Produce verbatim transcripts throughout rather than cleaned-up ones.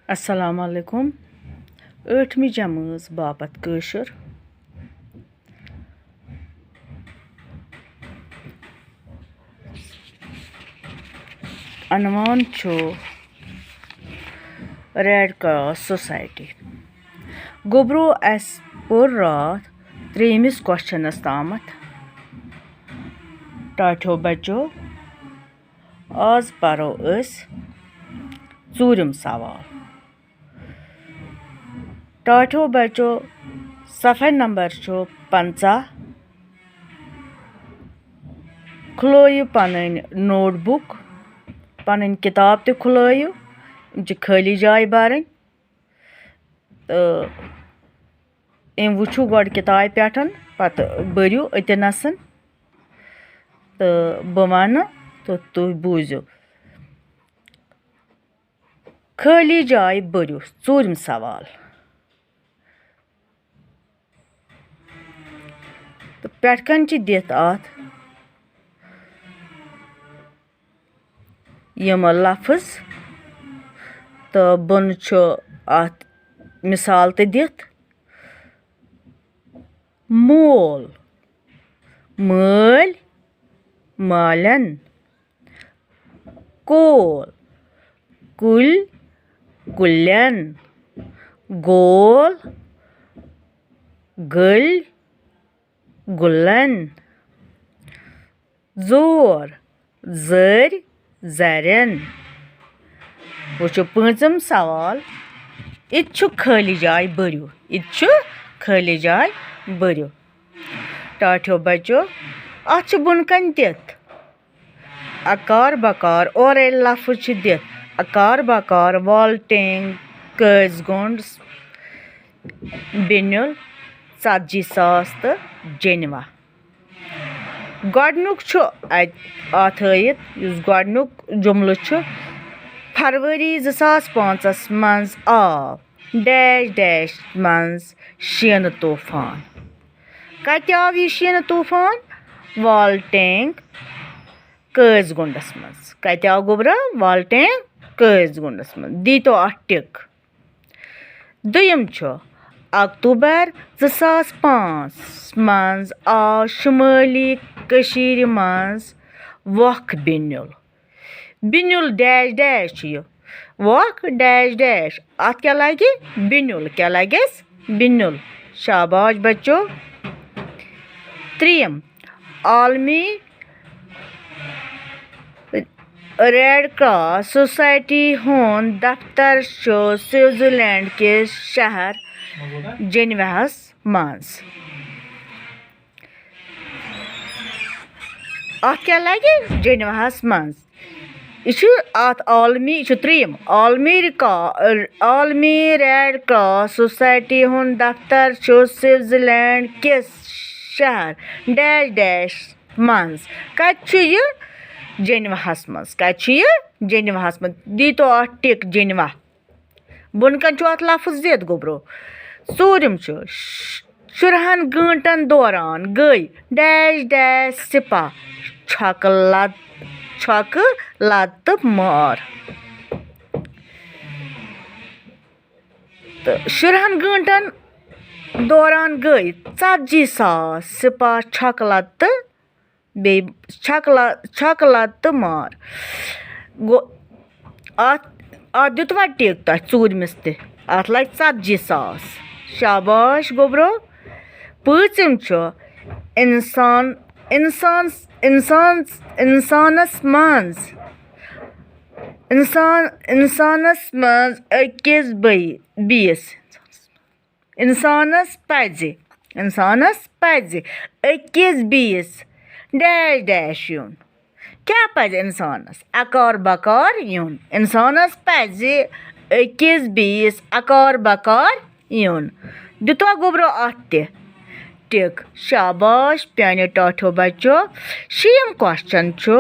السلام علیکم۔ ٲٹھمہِ جمٲژ باپتھ کٲشُر۔ عنوان چھُ ریڈ کراس سوسایٹی۔ گوٚبرو، اَسہِ پوٚر راتھ ترٛیٚیِمِس کوسچنَس تامَتھ۔ ٹاٹھیو بچو، آز پرو أسۍ ژوٗرِم سوال۔ ٹاٹھیو بچو، صفحہ نمبر چھُ پنٛژاہ۔ کھُلٲیِو پنٕنۍ نوٹ بُک، پنٕنۍ کِتاب تہِ کھُلٲیِو، یِم چھِ خٲلی جایہِ بَرٕنۍ۔ تہٕ أمۍ وٕچھِو گۄڈٕ کِتابہِ پٮ۪ٹھ، پتہٕ بٔرِو أتنَسَن تہٕ بہٕ وَنہٕ تہٕ تُہۍ بوٗزِو۔ خٲلی جایہِ بٔرِو۔ ژوٗرِم سوال۔ تہٕ پٮ۪ٹھ کَنۍ چھِ دِتھ اَتھ یِم لفظ، تہٕ بۄنہٕ چھُ اَتھ مثال تہِ دِتھ۔ مول، مٲلۍ، مالٮ۪ن۔ کول، کُلۍ، کُلٮ۪ن۔ گول، گٔلۍ، گُلٮ۪ن۔ زور، زٔرۍ، زرٮ۪ن۔ وٕچھِو پٲنٛژِم سوال، یہِ تہِ چھُ خٲلی جاے بٔرِو، یہِ تہِ چھُ خٲلی جاے بٔرِو۔ ٹاٹھیو بچو، اَتھ چھُ بۄنہٕ کَنہِ دِتھ اکار بکار، اورَے لفظ چھِ دِتھ اکار بکار، والٹینگ، قٲضۍ گُنٛڈ، بیٚنیُل، ژتجی ساس تہٕ جنیوا۔ گۄڈٕنیُک چھُ اَتہِ، اَتھ ہٲیِتھ، یُس گۄڈٕنیُک جملہٕ چھُ، فروری زٕ ساس پانٛژَس منٛز آو ڈیش ڈیش منٛز شیٖنہٕ طوفان۔ کَتہِ آو یہِ شیٖنہٕ طوفان؟ والٹینگ قٲضۍ گُنٛڈَس منٛز۔ کَتہِ آو گوٚبرا؟ والٹینگ قٲضۍ گُنٛڈَس منٛز۔ دیٖتو اَتھ ٹِک۔ دوٚیِم چھُ، اکتوٗبر زٕ ساس پانٛژھ منٛز آو شُمٲلی کٔشیٖرِ منٛز وۄکھ بیٚنیُل۔ بیٚنیُل ڈیش ڈیش چھُ یہِ۔ وۄکھ ڈیش ڈیش۔ اَتھ کیٛاہ لَگہِ؟ بیٚنیُل۔ کیٛاہ لَگٮ۪س؟ بیٚنیُل۔ شاباش بچو۔ ترٛیٚیِم، عالمی ریڈ کراس سوسایٹی ہُنٛد دفتر چھُ سوئٹزرلینڈ کِس شہر جنیواہَس منٛز۔ اَتھ کیٛاہ لَگہِ؟ جنیواہَس منٛز۔ یہِ چھُ اَتھ عالمی، یہِ چھُ ترٛیٚیِم عالمی رِکا-، عالمی ریڈ کراس سوسایٹی ہُنٛد دفتر چھُ سوئٹزرلینڈ کِس شہر ڈیش ڈیش منٛز۔ کَتہِ چھُ یہِ؟ جنیواہَس منٛز۔ کَتہِ چھُ یہِ؟ جنیواہَس منٛز۔ دیٖتو اَتھ ٹِک، جنیوا۔ بۄنہٕ کَنہِ چھُ اَتھ لفظ زیت گوٚبرو۔ ژوٗرِم چھُ، ش-، شُرہَن گٲنٛٹَن دوران گٔے ڈیش ڈیش سِپاہ چھۄکہٕ لَت-، چھۄکہٕ لَتہٕ مار۔ تہٕ شُرہَن گٲنٛٹَن دوران گٔے ژتجی ساس سِپاہ چھۄکہٕ لَتہٕ بیٚیہِ چھۄکہٕ لَ-، چھۄکہٕ لَتہٕ مار۔ گوٚو، اَتھ، اَتھ دیُت وۄنۍ ٹِک تۄہہِ ژوٗرمِس تہِ۔ اَتھ لَگہِ ژتجی ساس۔ شاباش گوٚبرو۔ پٲنٛژِم چھُ اِنسان، اِنسان، اِنسان، اِنسانَس منٛز، اِنسان، اِنسانَس منٛز أکِس بیٚیہِ، بیٚیِس۔ اِنسانَس پَزِ، اِنسانَس پَزِ أکِس بیٚیِس ڈیش ڈیش یُن۔ کیٛاہ پَزِ اِنسانَس؟ اَکار بَکار یُن۔ اِنسانَس پَزِ أکِس بیٚیِس اَکار بَکار یُن۔ دیُتوا گوٚبرو اَتھ تہِ ٹِک؟ شاباش، پیانیو ٹاٹھیو بَچو۔ شیٚیِم کوسچن چھُ،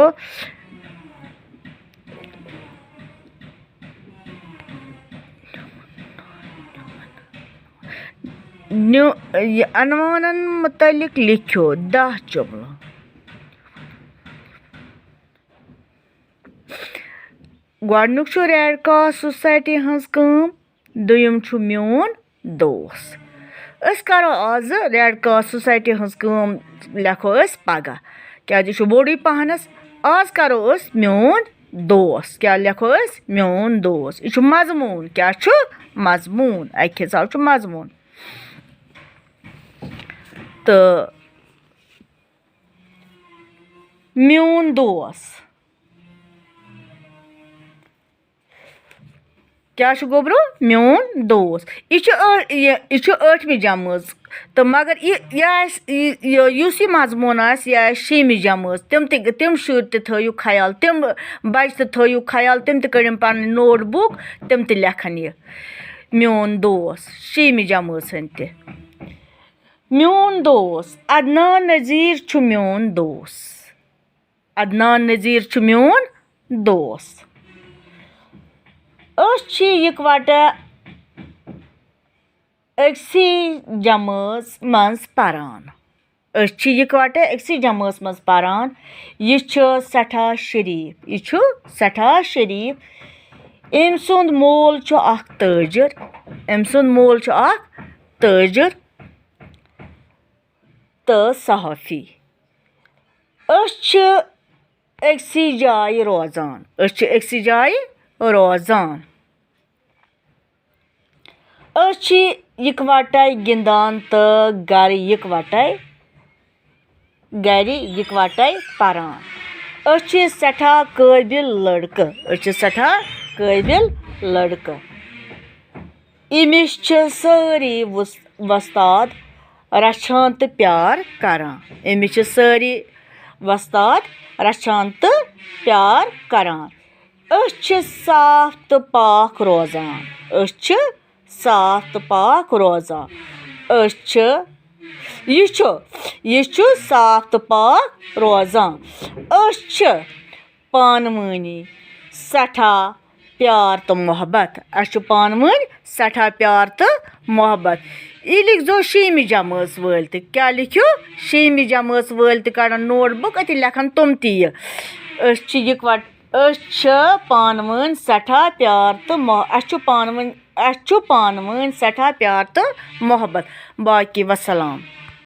نیو-، یہِ عنوانن مُتعلِق لیکھِو دَہ جملہٕ۔ گۄڈٕنیُک چھُ ریڈ کراس سوسایٹی ہٕنٛز کٲم، دوٚیُم چھُ میون دوس۔ أسۍ کرو آزٕ ریڈ کراس سوسایٹی ہٕنٛز کٲم، لیکھو أسۍ پگاہ، کیازِ یہِ چھُ بوٚڑُے پہنس۔ آز کرو أسۍ میون دوس۔ کیٛاہ لیکھو أسۍ؟ میون دوس۔ یہِ چھُ مضموٗن۔ کیٛاہ چھُ؟ مضموٗن۔ اَکہِ حساب چھُ مضموٗن۔ تہٕ میون دوس۔ کیٛاہ چھُ گوٚبرو؟ میون دوس۔ یہِ چھُ ٲ-، یہِ، یہِ چھُ ٲٹھمہِ جمٲژ۔ تہٕ مگر یہِ، یہِ آسہِ، یہِ، یہِ، یُس یہِ مضموٗن آسہِ، یہِ آسہِ شیٚمہِ جمٲژ۔ تِم تہِ، تِم شُرۍ تہِ تھٲیِو خیال، تِم بَچہِ تہِ تھٲیِو خیال، تِم تہِ کٔڑِن پَنٕنۍ نوٹ بُک، تِم تہِ لیکھن یہِ۔ میون دوس، شیٚمہِ جمٲژ ہٕنٛدۍ تہِ۔ میون دوس، عدنان نذیٖر چھُ میون دوس۔ عدنان نذیٖر چھُ میون دوس۔ أسۍ چھِ یِکوَٹہٕ أکسٕے جمٲژ منٛز پران۔ أسۍ چھِ یِکوَٹہٕ أکسٕے جمٲژ منٛز پران۔ یہِ چھُ سٮ۪ٹھاہ شریٖف۔ یہِ چھُ سٮ۪ٹھاہ شریٖف۔ أمۍ سُنٛد مول چھُ اکھ تٲجِر۔ أمۍ سُنٛد مول چھُ اکھ تٲجِر تہٕ صحافی۔ أسۍ چھِ أکسٕے جایہِ روزان۔ أسۍ چھِ أکسٕے جایہِ روزان۔ أسۍ چھِ یِکوَٹَے گِنٛدان تہٕ گَرِ یِکوَٹَے، گَرِ یِکوَٹَے پَران۔ أسۍ چھِ سٮ۪ٹھاہ قٲبِل لٔڑکہٕ۔ أسۍ چھِ سٮ۪ٹھاہ قٲبِل لٔڑکہٕ۔ أمِس چھِ سٲری وُس-، وۄستاد رچھان تہٕ پیار کران۔ أمِس چھِ سٲری وۄستاد رچھان تہٕ پیار کران۔ أسۍ چھِ صاف تہٕ پاک روزان۔ أسۍ چھِ صاف تہٕ پاک روزان۔ أسۍ چھِ، یہِ چھُ، یہِ چھُ صاف تہٕ پاک روزان۔ أسۍ چھِ پانہٕ ؤنی سٮ۪ٹھاہ پیار تہٕ محبت۔ اَسہِ چھُ پانہٕ ؤنۍ سٮ۪ٹھاہ پیار تہٕ محبت۔ یہِ لیکھزیو شیٚیِمہِ جمٲژ وٲلۍ تہِ۔ کیٛاہ لیکھِو؟ شیٚیِمہِ جمٲژ وٲلۍ تہِ کَڑَن نوٹ بُک، أتی لیکھَن تِم تہِ یہِ۔ أسۍ چھِ یِکوَٹ-، أسۍ چھِ پانہٕ ؤنۍ سٮ۪ٹھاہ پیار تہٕ مح-، اَسہِ چھُ پانہٕ ؤنۍ، اَسہِ چھُ پانہٕ ؤنۍ سٮ۪ٹھاہ پیار تہٕ محبت۔ باقی وَسَلام۔